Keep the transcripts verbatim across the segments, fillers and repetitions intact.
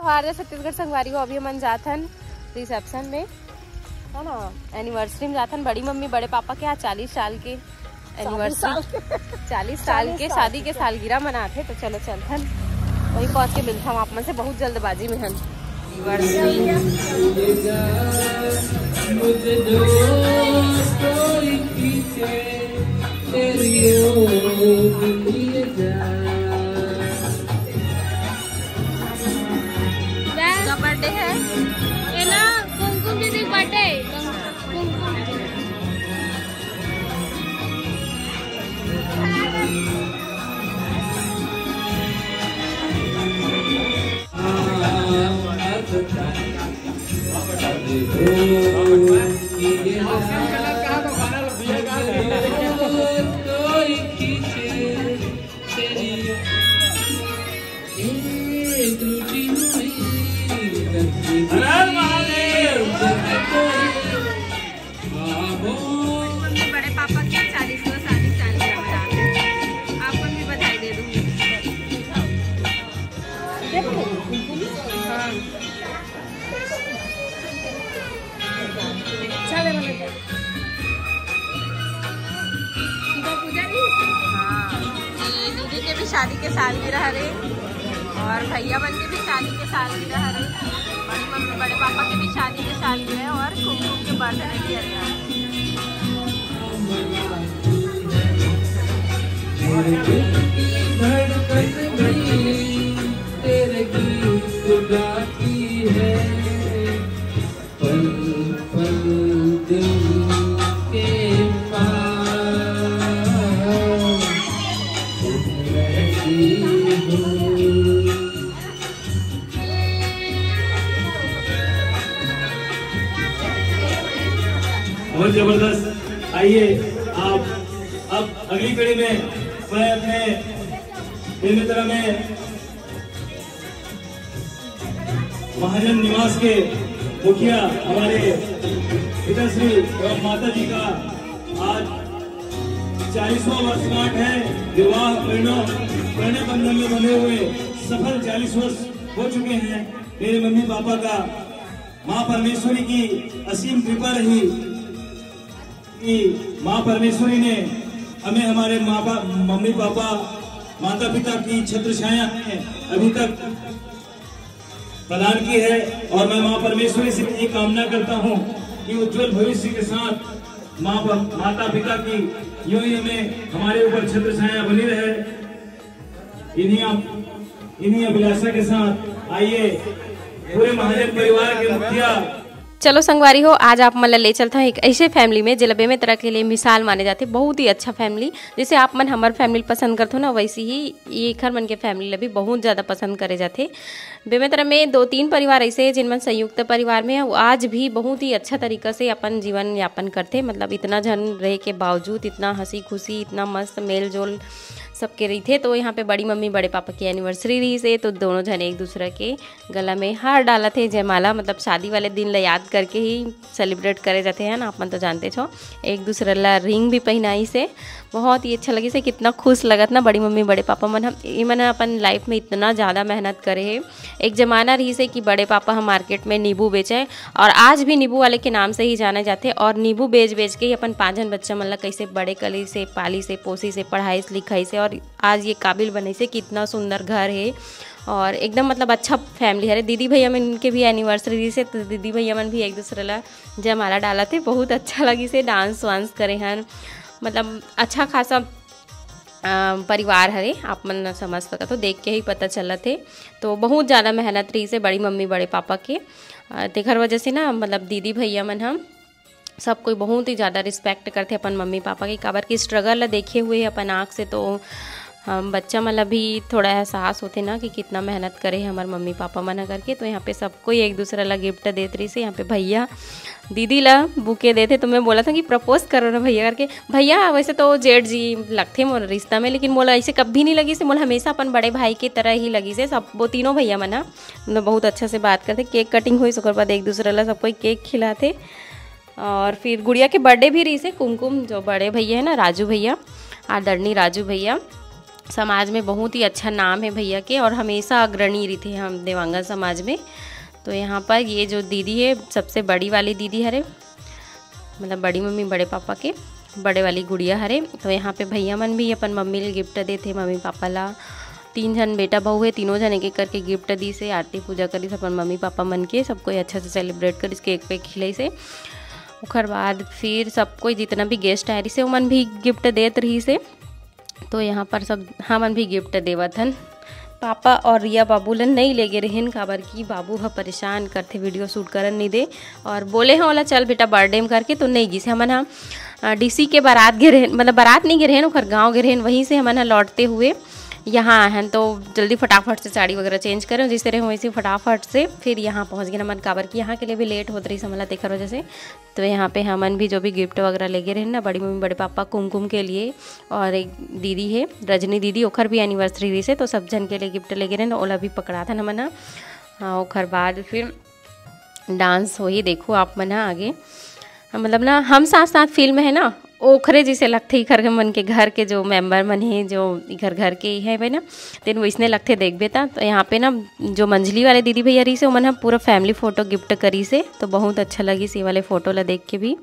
हमारे छत्तीसगढ़ संगवारी हो, अभी हमन जात हन रिसेप्शन में, है ना, एनिवर्सरी में जात हन। बड़ी मम्मी बड़े पापा के यहाँ चालीस साल के एनिवर्सरी, चालीस साल के शादी के सालगिरह मनाथे। तो चलो चलथन, वहीं पहुँच के मिलथन आप मन से बहुत जल्दबाजी में हन। का बर्थडे है? ये ना कुमकुम दीदी बर्थडे। कुमकुम दीदी। हर हर महादेव। बड़े पापा के चालीसवाँ शादी सालगिरह मनाते हैं। आपको भी बधाई दे दूंगी। हाँ। पूजा नहीं? हाँ। ये दीदी के भी शादी के सालगिरह रे, और भैया मन के भी शादी के सालगिरह रे, बड़ी मम्मी, बड़े पापा के भी शादी के सालगिरह है, और कुमकुम के बर्थडे भी है। तेरे गीत गाती है। पल पल दिल के पास तुम रहती हो। बहुत जबरदस्त। आइए, आप अब अगली कड़ी में मैं अपने बेमेतरा में महाजन निवास के मुखिया हमारे पिताश्री एवं माता जी का आज चालीसवाँ वर्षगांठ है। विवाह परिणय, परिणय बंधन में बंधे हुए सफल चालीस वर्ष हो चुके हैं। मेरे मम्मी पापा का माँ परमेश्वरी की असीम कृपा रही कि माँ परमेश्वरी ने हमें, हमारे माँ पा-, मम्मी पापा, माता पिता की छत्र छाया हमें अभी तक प्रदान की है। और मैं माँ परमेश्वरी से ये कामना करता हूँ कि उज्जवल भविष्य के साथ माँ प-, माता पिता की यूं ही हमें, हमारे ऊपर छत्र छाया बनी रहे। इन्हीं आप, इन्हीं अभिलाषा के साथ आइए, पूरे महाजन परिवार के मुखिया। चलो संगवारी हो, आज आप मन ला ले चलत हन एक ऐसे फैमिली में, जेला बेमेतरा के लिए मिसाल माने जाथे। बहुत ही अच्छा फैमिली। जैसे आप मन हमर फैमिली पसंद करथो ना, वैसे ही ये एखर मन के फैमिली ला भी बहुत ज़्यादा पसंद करे जाथे। बेमेतरा में दो तीन परिवार ऐसे हे, जिन मन संयुक्त परिवार में हे, वो आज भी बहुत ही अच्छा तरीका से अपन जीवन यापन करथे। मतलब, इतना झन रहे के बावजूद इतना हंसी खुशी, इतना मस्त मेल जोल सबके रहिथे। तो यहाँ पे बड़ी मम्मी, बड़े पापा के एनिवर्सरी रहिस हे, तो दोनों झन एक दूसरा के गला में हार डालत हे, जयमाला, मतलब, शादी वाले दिन ला याद करके ही सेलिब्रेट करे जाथे, है ना, आप मन तो जानते हो। एक दूसरे ला रिंग भी पहनाइस हे, बहुत ही अच्छा लगिस हे। कितना खुश लगत ना बड़ी मम्मी, बड़े पापा मन। हम, ये मन अपन लाइफ में इतना ज़्यादा मेहनत करे हे। एक जमाना रहिस हे कि बड़े पापा हम मार्केट में नींबू बेचे, और आज भी नींबू वाले के नाम से ही जाने जाथे। और नींबू बेच बेच के ही अपन पाँच झन बच्चा मन ला कैसे बड़े करिस हे, पालिस हे, पोसिस हे, पढ़ाइस लिखाइस हे, और आज ये काबिल बनिस हे कि इतना सुंदर घर हे और एकदम, मतलब, अच्छा फैमिली हरे। दीदी भैया मन के भी एनिवर्सरी रहिस हे, तो दीदी भैया मन भी एक दूसरे ला जयमाला डालत हे। बहुत अच्छा लगिस हे, डांस वांस करे हन, मतलब, अच्छा खासा अ, परिवार हरे, आप मन समझ सकत हो, देख के ही पता चलत हे। तो बहुत ज़्यादा मेहनत रहिस हे बड़ी मम्मी, बड़े पापा के। अ, तेखर वजह से ना, मतलब, दीदी भैया मन ह सब कोई बहुत ही ज़्यादा रिस्पेक्ट करथे अपन मम्मी पापा के, काबर कि स्ट्रगल ला देखे हुए हे अपन आँख से। तो हम बच्चा मन ला भी थोड़ा एहसास होथे ना कि कितना मेहनत करे हे हमर मम्मी पापा मन ह करके। तो यहाँ पे सब कोई एक दूसरा ला गिफ्ट देत रहिस हे। यहाँ पे भैया दीदी ला बुके देथे, तो मैं बोलत हूँ कि प्रपोज करो ना भैया करके। भैया, वैसे तो जेठ जी लगथे मोर रिश्ता में, लेकिन मोला ऐसे कभी नहीं लगिस हे, मोला हमेशा अपन बड़े भाई के तरह ही लगिस हे। सब वो तीनों भैया मन ह, मतलब, बहुत अच्छा से बात करथे। केक कटिंग होइस, ओकर बाद एक दूसरा ला सब कोई केक खिलाथे। और फिर गुड़िया के बर्थडे भी रहिस हे, कुमकुम, जो बड़े भैया है ना, राजू भैया, आदरणीय राजू भैया, समाज में बहुत ही अच्छा नाम है भैया के और हमेशा अग्रणी रहिथे हम देवांगन समाज में। तो यहाँ पर ये जो दीदी है, सबसे बड़ी वाली दीदी हरे, मतलब बड़ी मम्मी बड़े पापा के बड़े वाली गुड़िया हरे। तो यहाँ पे भैया मन भी अपन मम्मी ल गिफ्ट देथे, मम्मी पापा ला। तीन झन बेटा बहू है, तीनों झन एक एक करके गिफ्ट दिस हे, आरती पूजा करिस अपन मम्मी पापा मन के, सब कोई अच्छा से सेलिब्रेट करिस, केक वेक खिलाइस हे। ओकर बाद फिर सब कोई जितना भी गेस्ट आए रहिस हे, ओमन भी गिफ्ट देत रहिस हे। तो यहाँ पर सब हमन भी गिफ्ट देवत हन। पापा और रिया बाबू ला नई लेगे रहेन, काबर कि बाबू ह परेशान करथे, वीडियो शूट करन नई दे। और बोले हन ओला, "चल बेटा बर्थडे में," करके, तो नई गिस। हमन ह, अ, डीसी के बारात गे रहेन, मतलब बारात नई गे रहेन, ओकर गाँव गे रहेन, वहीं से हमन ह लौटते हुए यहाँ आए हन। तो जल्दी फटाफट से साड़ी वगैरह चेंज करें, जैसे रहे वैसे फटाफट से फिर यहाँ पहुँच गए हमन, काबर कि यहाँ के लिए भी लेट होत रहिस हमन ला, तेकर वजह से। तो यहाँ पे हमन भी जो भी गिफ्ट वगैरह लेगे रहेन ना, बड़ी मम्मी बड़े पापा कुमकुम के लिए, और एक दीदी है रजनी दीदी, ओखर भी एनिवर्सरी रहिस हे, तो सब झन के लिए गिफ्ट लेगे रहेन, ओला भी पकड़ाथन हमन ह। हाँ, ओखर बाद फिर डांस होही, देखो आप मन ह आगे। हाँ, मतलब ना, हम साथ साथ फिल्म है ना, ओखरे जैसे लगथे, इखर के मन के घर के जो मेंबर मन हे, जो इखर घर के ही है ना, तेन वैसने लगथे देखबे ता। तो यहाँ पे ना, जो मंझली वाले दीदी भैया रहिस हे, ओमन ह पूरा फैमिली फोटो गिफ्ट करिस हे, तो बहुत अच्छा लगिस ये वाले फोटो ला देख के भी।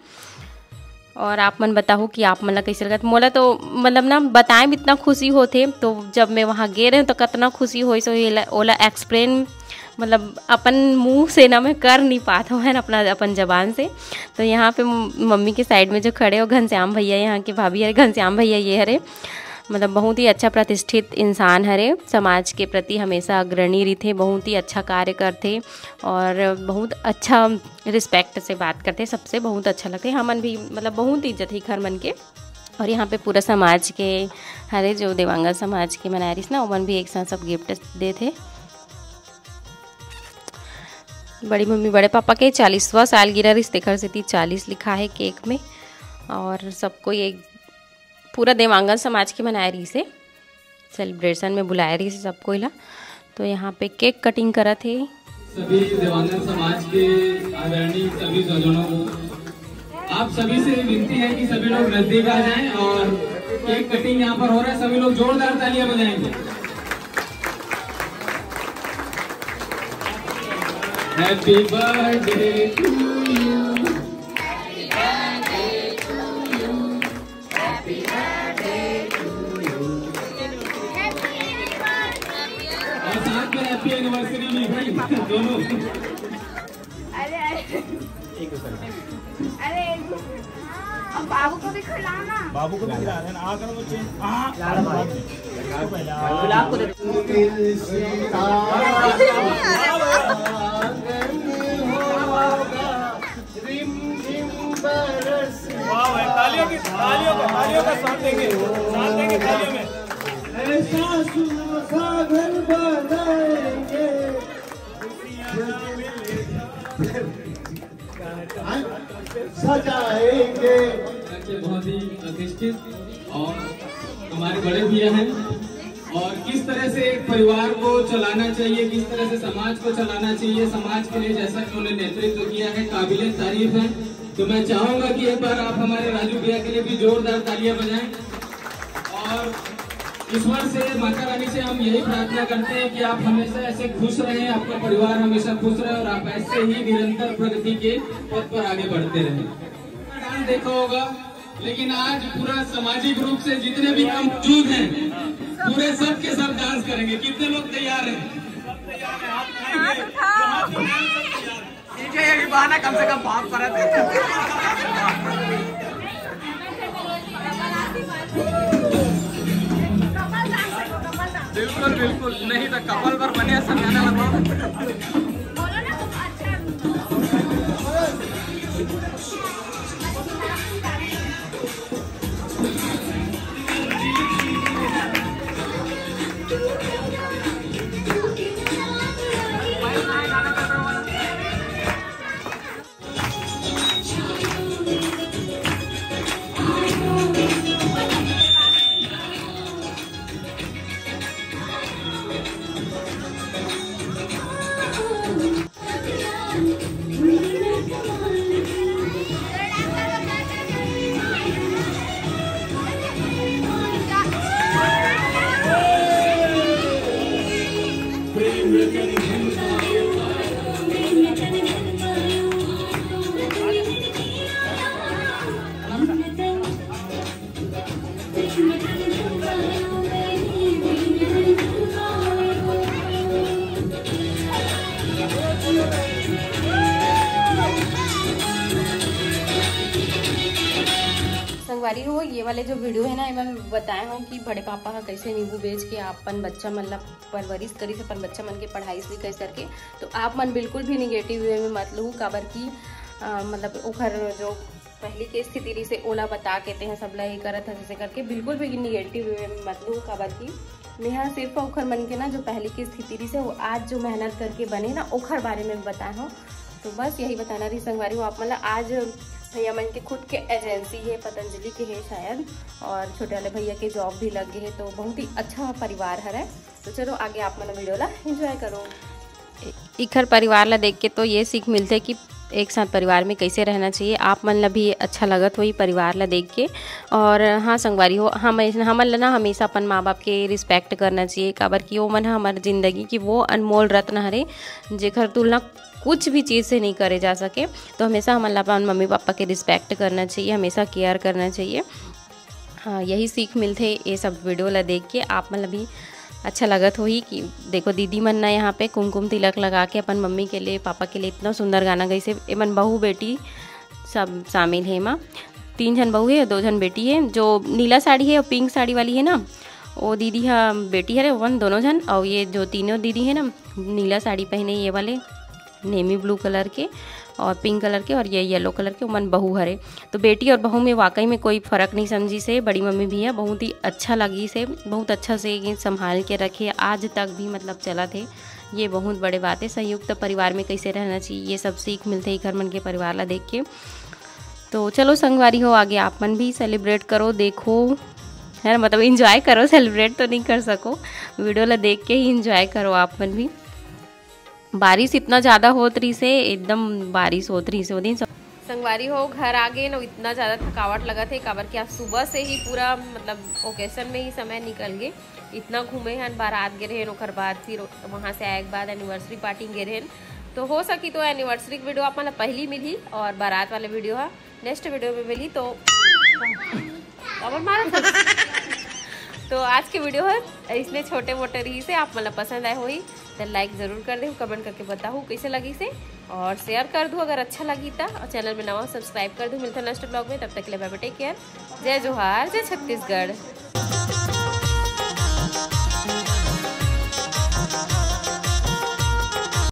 और आप मन बताहू कि आप मन ला कैसे लगत। मोला तो मतलब ना बताए में इतना खुशी होथे, तो जब मैं वहाँ गे रहें तो कितना खुशी होइस, तो ये ला, ओला एक्सप्लेन मतलब अपन मुंह से ना मैं कर नहीं पात हूँ, है ना, अपना, अपन जबान से। तो यहाँ पे म-, मम्मी के साइड में जो खड़े हो घनश्याम भैया, यहाँ के भाभी हरे, घनश्याम भैया ये हरे, मतलब बहुत ही अच्छा प्रतिष्ठित इंसान हरे, समाज के प्रति हमेशा अग्रणी रहिथे, बहुत ही अच्छा कार्य करथे और बहुत अच्छा रिस्पेक्ट से बात करथे, सबसे बहुत अच्छा लगथे। हमन भी मतलब बहुत इज्जत ही घर मन के। और यहाँ पे पूरा समाज के हरे, जो देवांगन समाज के मनाए रहिस ना, ओमन भी एक साथ सब गिफ्ट देथे। बड़ी मम्मी बड़े पापा के चालीसवाँ सालगिरह रहिस, तेखर सेती चालीस लिखा है केक में। और सब कोई एक पूरा देवांगन समाज के मनाए रहिस हे, सेलिब्रेशन में बुलाए रहिस हे सब कोई ला। तो यहाँ पे केक कटिंग करत हे। सभी देवांगन समाज के आदरणीय सभी स्वजनों को, आप सभी से विनती है कि सभी लोग नजदीक आ जाएं और केक कटिंग यहाँ पर हो रहा है, सभी लोग जोरदार तालियां बजाएंगे। Happy birthday to you। और साथ में हैप्पी एनिवर्सरी भी भाई, दोनों। अरे, अरे। अरे, अब बाबू को भी खिलाओ ना। बाबू को भी खिला देना। आ करो वो चेंज। हाँ। गुलाब को दे। वाह भाई, तालियों की, तालियों का, तालियों का साथ देंगे, साथ देंगे तालियों में। ऐसा सुनसान घर बनाएंगे। सजाएंगे। बहुत ही प्रतिष्ठित और हमारे बड़े भैया हैं और किस तरह से एक परिवार को चलाना चाहिए, किस तरह से समाज को चलाना चाहिए, समाज के लिए जैसा कि उन्होंने नेतृत्व किया है, काबिले तारीफ है। तो मैं चाहूंगा कि एक बार आप हमारे राजू भैया के लिए भी जोरदार तालियां बजाएं और ईश्वर से, माता रानी से हम यही प्रार्थना करते हैं कि आप हमेशा ऐसे खुश रहें, आपका परिवार हमेशा खुश रहे और आप ऐसे ही निरंतर प्रगति के पथ पर आगे बढ़ते रहें। डांस देखा होगा, लेकिन आज पूरा सामाजिक रूप से जितने भी हम मौजूद हैं, पूरे सब के सब डांस करेंगे। कितने लोग तैयार हैं? DJ ये भी बहाना कम से कम भाव परत है। बिल्कुल, बिल्कुल, नहीं तो कपल पर बने समझाने लगा। अरे हो, ये वाले जो वीडियो है ना, एमा मैं बताए हूँ कि बड़े पापा ह कैसे नींबू बेच के अपन बच्चा मन ला परवरिश करिस, अपन बच्चा मन के पढ़ाई लिखाई करके। तो आप मन बिल्कुल भी निगेटिव वे में मत लू, काबर कि अ, मतलब ओखर जो पहली के स्थिति रहिसे ओला बता के तेहा सबला ये करत हस जैसे करके, बिल्कुल भी निगेटिव वे में मत लू, काबर कि मेहा सिर्फ ओखर मन के ना जो पहली की स्थिति रहिसे वो आज जो मेहनत करके बने ना ओखर बारे में बताए हूँ। तो बस यही बताना रहिस संगवारी हो आप मन ला। आज भैया मन के खुद के एजेंसी है, पतंजलि के है शायद, और छोटे वाले भैया के जॉब भी लग गए है, तो बहुत ही अच्छा परिवार हरे। तो चलो आगे आप मन वीडियो ला एंजॉय करो। इखर परिवार ला देख के तो ये सीख मिलथे कि एक साथ परिवार में कैसे रहना चाहिए। आप मन ला भी अच्छा लगत होही परिवार ला देख के। और हाँ संगवारी हो, हम, हमन ला ना हमेशा अपन माँ बाप के रिस्पेक्ट करना चाहिए, काबर कि वो मन ह हमर जिंदगी की वो अनमोल रत्न हरे, जेकर तुलना कुछ भी चीज़ से नहीं करे जा सके। तो हमेशा हमन ला अपन मम्मी पापा के रिस्पेक्ट करना चाहिए, हमेशा केयर करना चाहिए। हाँ, यही सीख मिलथे ये सब वीडियो ला देख के। आप मन ला भी अच्छा लगत होही कि देखो दीदी मन ना यहाँ पे कुमकुम तिलक लगा के अपन मम्मी के लिए, पापा के लिए इतना सुंदर गाना गाइसे। एमन बहू बेटी सब शामिल हे एमा। तीन झन बहू हे, दो झन बेटी हे। जो नीला साड़ी हे और पिंक साड़ी वाली हे ना, वो दीदी हा बेटी हरे, ओमन दोनों झन। और ये जो तीनों दीदी हे ना, नीला साड़ी पहने ये वाले, नेवी ब्लू कलर के और पिंक कलर के और ये येलो कलर के, ओमन बहू हरे। तो बेटी और बहू में वाकई में कोई फर्क नहीं समझिस हे। बड़ी मम्मी भी है, बहुत ही अच्छा लगिस हे, बहुत अच्छा से ये संभाल के रखे, आज तक भी मतलब चलत हे। ये बहुत बड़े बात है, संयुक्त परिवार में कैसे रहना चाहिए, ये सब सीख मिलथे इखर मन के परिवार ला देख के। तो चलो संगवारी हो, आगे आप मन भी सेलिब्रेट करो, देखो, है ना, मतलब एंजॉय करो, सेलिब्रेट तो नहीं कर सको, वीडियो ला देख के ही एंजॉय करो आप मन भी। बारिश इतना ज़्यादा होत रहिसे, एकदम बारिश होत रहिसे वो दिन। संगवारी हो, घर आ गए न, इतना ज़्यादा थकावट लगत हे, काबर कि आज सुबह से ही पूरा मतलब ओकेशन में ही समय निकल गए। इतना घूमे हन, बारात गे रहेन, ओकर बाद फिर वहाँ से आए के बाद एनिवर्सरी पार्टी गे रहेन। तो हो सकी तो एनिवर्सरी की वीडियो आप मन ला पहली मिलही और बारात वाले वीडियो हा नेक्स्ट वीडियो में मिलही। तो कमर मारत हस। तो आज के वीडियो है इसने छोटे मोटे रहिसे, आप मन ला पसंद आए होही तो लाइक जरूर कर देहू, कमेंट करके बताहू कैसे लगिसे और शेयर कर दू अगर अच्छा लगी तो, और चैनल में नवा सब्सक्राइब कर दू। मिलता नेक्स्ट ब्लॉग में, तब तक के लिए बाय बाय, टेक केयर, जय जोहार, जय छत्तीसगढ़।